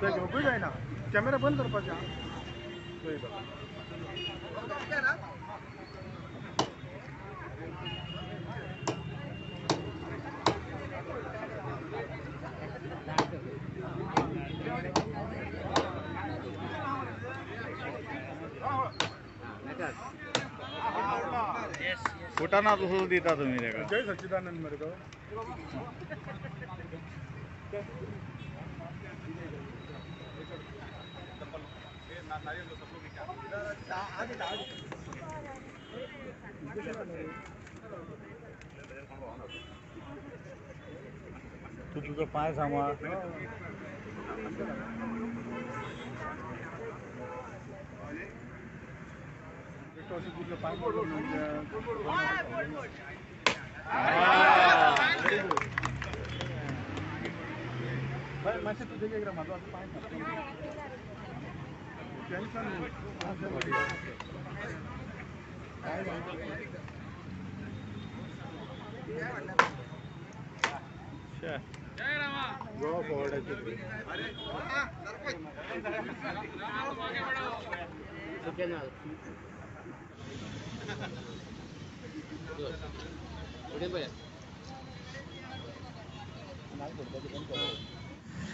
घेवपूय जायना, कॅमेरा बंद करपाचे. फुटाना तसो दिता तुम्ही तेका. जय सच्चिदानंद मरे तो. तू तुझो पांय सांबाळ. मातशें तुजें एक म्हाजो आतां पांय टेन्शन. गोवा फॉरवर्डाचे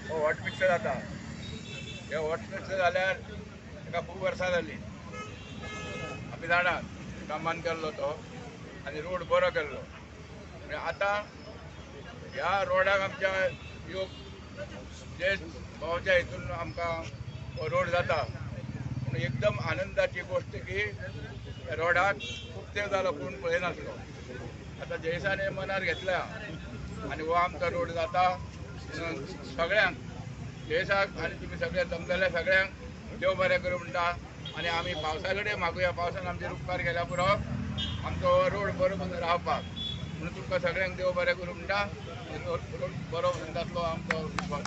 हो हॉट मिक्सर जाता. हे हॉट मिक्सर जाल्यार ताका खूब वर्सां जालीं. आमी जाणा कामान केल्लो तो आनी रोड बरो केल्लो. आतां ह्या रोडाक आमच्या योग जे भावाच्या हितून आमकां हो रोड जाता. पूण एकदम आनंदाची गोश्ट की रोडाक खूब तेंप जालो कोण पळयनासलो. आतां जयसान मनार घेतल्या आनी हो आमचो रोड जाता. सगळ्यांक जयसाक आनी तुमी सगळे जमलेले सगळ्यांक देव बरें करूं म्हणटा. आनी आमी पावसा कडेन मागुया, पावसान आमचेर उपकार केल्या पुरो आमचो हो रोड बरो रावपाक म्हणून तुमकां सगळ्यांक देव बरें करूं म्हणटा. रोड बरो जातलो आमचो विश्वास.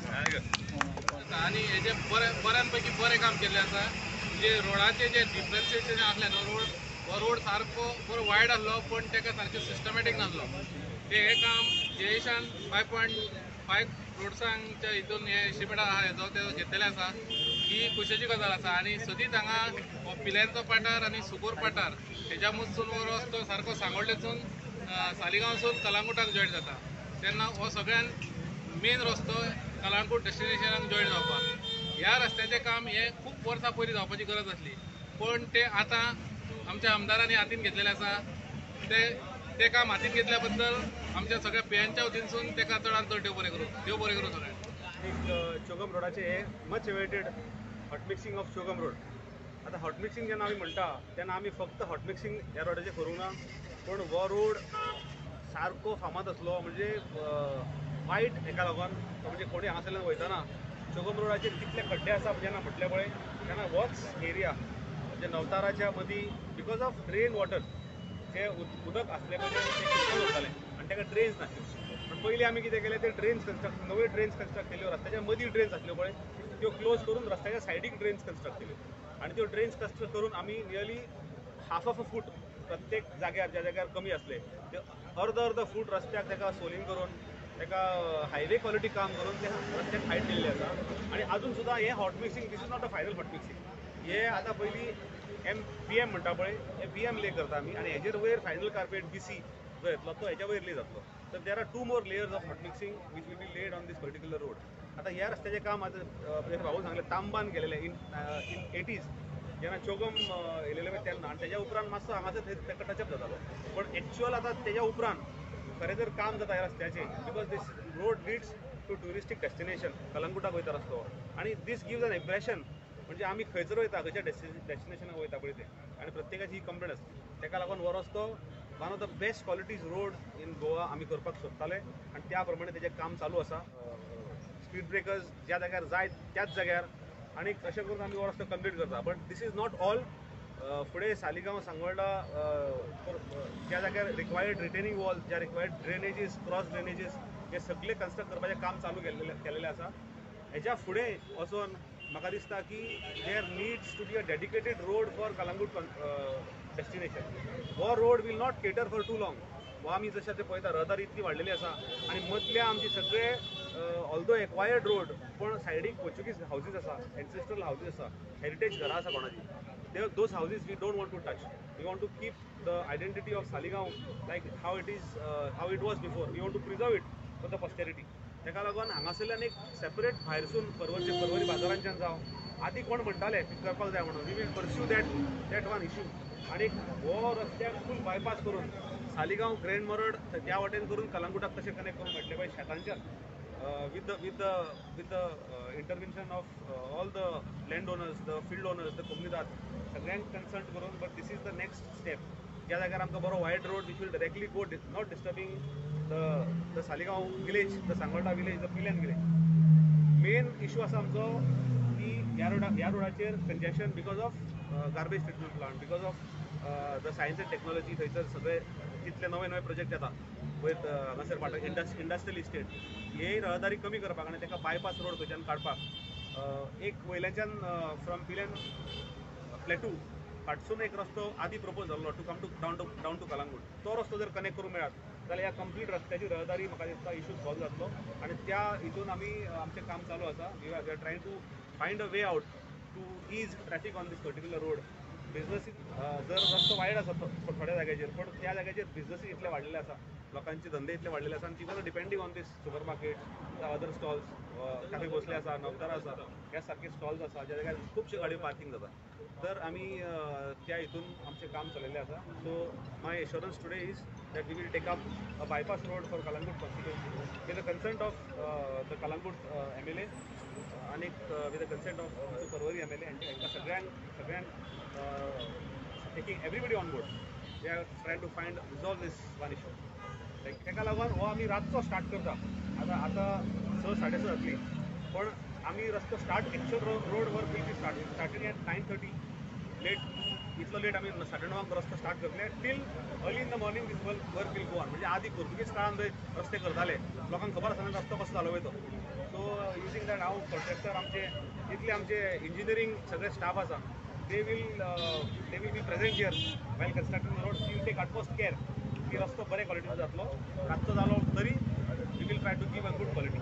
आनी हेजे बरें बऱ्यापैकी बरें काम केल्लें आसा. म्हणजे रोडाचे जे डिफरन्सिएशन आसलें न्हू, रोड हो रोड सारको बरो वायड आसलो पण ताका सारकें सिस्टमॅटीक नासलो. ते हें काम जयेशान 5.5 रोड्सांच्या हितून हे एस्टिमेट आहा हेजो ते घेतलेले आसा. ही खोशयेची गजाल आसा. आनी सदींच हांगा हो पिल्यांचो पठार आनी सुगूर पठार हेज्या मदसून हो रस्तो सारको सांगोल्डेसून सालिगांवसून कलांगूटाक जॉयन जाता. तेन्ना हो सगळ्यान मेन रस्तो कलांगूट डेस्टिनेशनाक जॉयन जावपाक. ह्या रस्त्याचें काम हें खूब वर्सां पयलीं जावपाची गरज आसली, पण तें आतां आमच्या आमदारांनी हातीन घेतलेलें आसा. ते काम हातीन घेतल्या बद्दल आमच्या सगळ्या पेयांच्या वतीनसून ताका चडान चड देव बरें करूं, देव बरें करूं सगळ्यांक. एक चोगम रोडाचें हें much awaited hot mixing of Chogm road. आतां हॉटमिक्सिंग जेन्ना आमी म्हणटा तेन्ना आमी फक्त हॉटमिक्सिंग ह्या रोडाचें करूंक ना, पूण हो रोड सारको फामाद आसलो म्हणजे वायट हेका लागून म्हणजे कोणी हांगासरल्यान वयतना चोगम रोडाचेर कितले खड्डे आसा जेन्ना म्हटलें पळय तेन्ना होच एरिया म्हणजे नवताराच्या मदीं because of drain water ते उदक आसलें पळय तें चिखल उरतालें आनी ताका ड्रेन्स नासल्यो. पूण पयलीं आमी कितें केलें, ते ड्रेन्स कन्स्ट्रक्ट, नव्यो ड्रेन्स कन्स्ट्रक्ट केल्यो. रस्त्याच्या मदीं ड्रेन्स आसल्यो पळय त्यो क्लोज करून रस्त्याच्या सायडीक ड्रेन्स कन्स्ट्रक्ट केल्यो आनी त्यो ड्रेन्स कन्स्ट्रक्ट करून आमी नियरली हाफ ऑफ अ फूट प्रत्येक जाग्यार ज्या जाग्यार कमी आसले ते अर्द अर्द फूट रस्त्याक ताका सोलिंग करून ताका हायवे क्वॉलिटी काम करून ते रस्त्याक हायट दिल्लें आसा. आनी आजून सुद्दां हें hot mixing, this is not a final hot mixing. हे आतां पयलीं एम बी एम म्हणटा पळय, हे बी एम ले करता आमी आनी हेजेर वयर फायनल कार्पेट बी सी जो येतलो तो हेज्या वयर ले जातलो. तर there are 2 more layers of hot mixing which will be laid on this particular road. आतां ह्या रस्त्याचें काम आतां भाऊन सांगलें तांबान केलेलें इन 80s जेन्ना चोगम येयलेलें पळय तेन्ना, आनी तेज्या उपरांत मातसो हांगासर ताका टचअप जातालो. पूण एक्चुअल आतां तेज्या उपरांत खरें तर काम जाता ह्या रस्त्याचें because this road leads to touristic destination कलंगुटाक वयता रस्तो आनी दीस गिव्स एन इम्प्रेशन म्हणजे आमी खंयसर वयता, खंयच्या डेस्टिनेशनाक वयता पळय तें, आनी प्रत्येकाची ही कंप्लेन आसता. ताका लागून हो रस्तो one of the best qualities road in Goa आमी करपाक सोदताले आनी त्या प्रमाणे तेजें काम चालू आसा. स्पीड ब्रेकर्स ज्या जाग्यार जाय त्याच जाग्यार आनी अशें करून आमी हो रस्तो कंप्लीट करता. But this is not all. फुडें सालिगांव सांगोल्डा ज्या जाग्यार रिक्वायर्ड रिटेनिंग वॉल, ज्या रिक्वायर्ड ड्रेनेजीस, क्रॉस ड्रेनेजीस हे सगळे कन्स्ट्रक्ट करपाचें काम चालू केल्लें आसा. हेज्या फुडें वचोन म्हाका दिसता की there needs to be a dedicated road for Calangute destination. हो road will not cater for too long. हो आमी जशें आतां पळयता रहदारी इतली वाडलेली आसा आनी मदल्या आमचे सगळे ऑल्दो एक्वायर्ड रोड पण सायडीक पोर्चुगीज हावजीस आसा, एन्सेस्ट्रल हावजीस आसा, हेरिटेज घरां आसा कोणाची. Those houses we don't want to touch. We want to keep the identity of Saligao like how it is, how it was before. We want to preserve it for the posterity. ताका लागून हांगासरल्यान एक separate भायरसून परवरचे परवरी बाजारांच्यान जावं आदी कोण म्हणटाले करपाक जाय म्हणून, we will pursue that one issue. आनी हो रस्त्याक फूल बायपास करून सालिगांव ग्रँड मरड त्या वाटेन करून कलंगूटाक तशें कनेक्ट करून मेळटलें पळय शेतांच्यान, with the intervention of all the land owners, the field owners, the comunidad, सगळ्यांक कन्सल्ट करून. But this is the next step ज्या जाग्यार आमकां बरो wide road which will directly go, not disturbing the Saligao village, the Sangolda village, the Pilerne village. Main issue आसा आमचो की ह्या रोडाचेर congestion because of garbage treatment plant, because of the science and technology. थंयसर सगळे तितले नवे नवे प्रोजेक्ट येता वयर हांगासर पाटण इंडस्ट्रियल इस्टेट. हे रहदारी कमी करपाक आनी ताका बायपास रोड खंयच्यान काडपाक एक वयल्याच्यान फ्रॉम पिल्यान प्लेटू फाटसून एक रस्तो आदी प्रपोज जाल्लो to come to down to Calangute. तो रस्तो जर कनेक्ट करूंक मेळत जाल्यार ह्या कंप्लीट रस्त्याची रहदारी म्हाका दिसता इशू सॉल्व जातलो. आनी त्या हितून आमी आमचें काम चालू आसा. We are trying to find a way out to ease traffic on this particular road. Businesses जर रस्तो वायड आसा थोड्या जाग्याचेर, पण त्या जाग्याचेर बिजनसीस इतले वाडलेले आसा, लोकांचे धंदे इतले वाडलेले आसा आनी people are depending on this super market, other stalls. Cafe Bhosle आसा, नवतारा आसा, ह्या सारके स्टॉल्स आसा ज्या जाग्यार खुबश्यो गाडयो पार्कींग जाता. तर आमी त्या हितून आमचें काम चलयल्लें आसा. So my assurance today is that we will take up a bypass road for Calangute constituency with the consent of the Calangute MLA आनी with the consent of Porvorim MLA आनी तांकां सगळ्यांक taking everybody on board, we are trying to find resolve this one issue. ताका लागून हो आमी रातचो start करता. आतां आतां 6 साडे 6 जातली, पण आमी रस्तो start actual road work will be started at 9:30 late. इतलो लेट आमी 9:30 रस्तो स्टार्ट करतले till early in the morning this work will go on. म्हणजे आदी पोर्तुगीज काळान जंय रस्ते करताले लोकांक खबर आसना रस्तो कसो चालू वयतो. सो युजींग that हांव कॉन्ट्रॅक्टर आमचे जितले आमचे इंजिनियरींग सगळे स्टाफ आसा they will be present here while constructing the road. Will take utmost care की रस्तो बरे क्वॉलिटीचो जातलो. रातचो जालो तरी we will try to give a good quality.